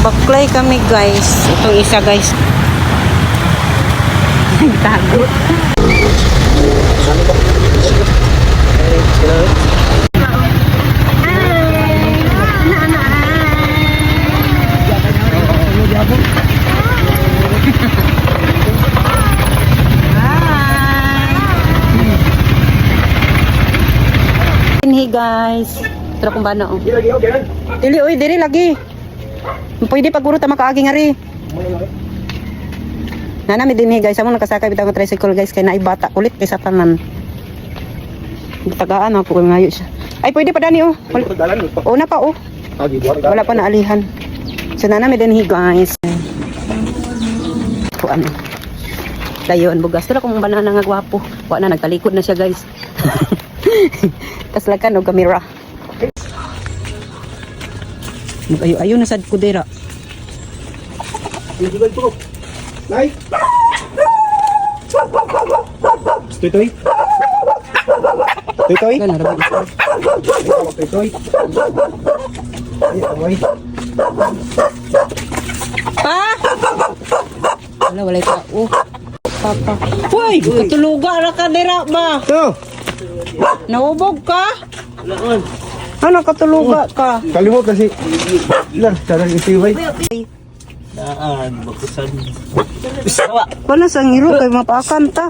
Nagbaklay kami, guys. Itong isa, guys. Nagtago. Hey guys. Tara kung bana oh. Dili oy, dili lagi. Pwede pag ta makaagi nga ri. Nana mi dinhi, guys, amo nakasakay bitaw ko tricycle, guys, kay naay bata kulit kaysa pa man. Tagaan ako kung ngayo siya. Ay, pwede pa dani oh. Una pa oh. Wala pa naalihan. So nana mi dinhi, guys. Ko ano. Dayon bugas. Tara kung banana nga gwapo. Wa na, nagtalikod na siya, guys. Taslakan og kamera. Mag-ayo ayo na sad ko dira. Nay! Toy toy. Toy toy. Gana ra ba? Toy toy. Ay, away. Pa! Wala, walay pa. Oh. Papa. Uy, katuluga ra ka dira ba? To. Naubog ka? Ano, katuluga ka? Kalimot kasi. Lang, sarang isiway. Daan, bakusan. Wala sa ngiro kay mapaakan ta.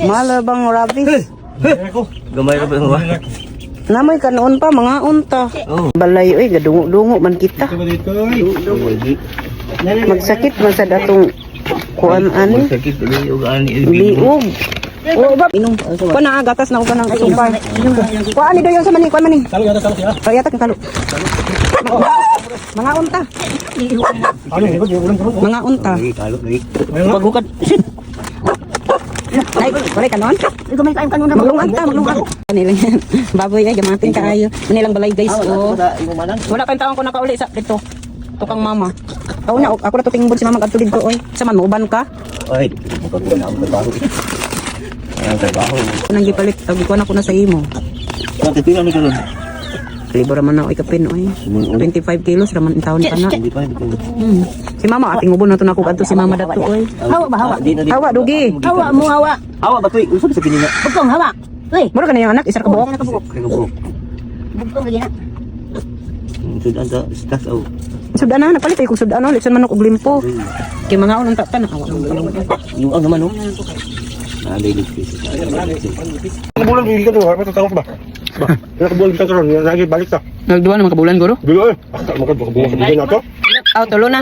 Mala bang rabies? Gamay ra ba yung wa? Namoy kanoon pa mga unta. Oh. Balay oy, gadungo-dungo man kita. Ito ba dito? Oy? Magsakit man sa datong kuan ani. Sakit ulit og ani. Liog. Oo ba? Inom. Kuan na gatas na ko kanang sumpay. Kuan ani doyon sa mani, kuan mani. Talo yata, talo siya. Kaya tak kalo. Mga unta. Ano, di ba? Di ulang karon. Mga unta. Lagi kalo lagi. Pagukad. Shit. Ay, wala kanon? Maglungan ta, maglungan. Kanila yan. Baboy ay gamatin kaayo. Manilang balay, guys, oh. Wala pa yung taon ko nakauli sa dito. Tukang mama. Ako na, ako na to tingbon si mama kadto didto oy. Sa man mauban ka. Ay, bukod na ang trabaho. Ang trabaho. Nang gipalit, tawag ko na ko na sa imo. Bakit pila ni karon? Libo raman na oy kapin oy. 25 kilos raman ang taon pa na. Hindi pa, hindi pa. Si mama ating ubon na to nako kadto si mama dato oy. Hawa ba hawa? Di na di. Hawa dugi. Hawa mo hawa. Hawa ba toy? Unsa ba sa pinina? Bugtong hawa. Uy, Mura kaniyang anak isa ka buok. Kay ko. bugtong lagi na. Sudan sa stas aw. Sudan na napalit ay kog sudan na litson manok og limpo. Kay mga unang ta na awa. Yung ang naman oh. Na dili. Bulan dito to, harap sa tawag ba? Ba. Wala ka bulan karon, lagi balik ta. Nagduwa naman ka bulan guro. Bilo eh. Akta mo ka bulan na to. Aw tulo na.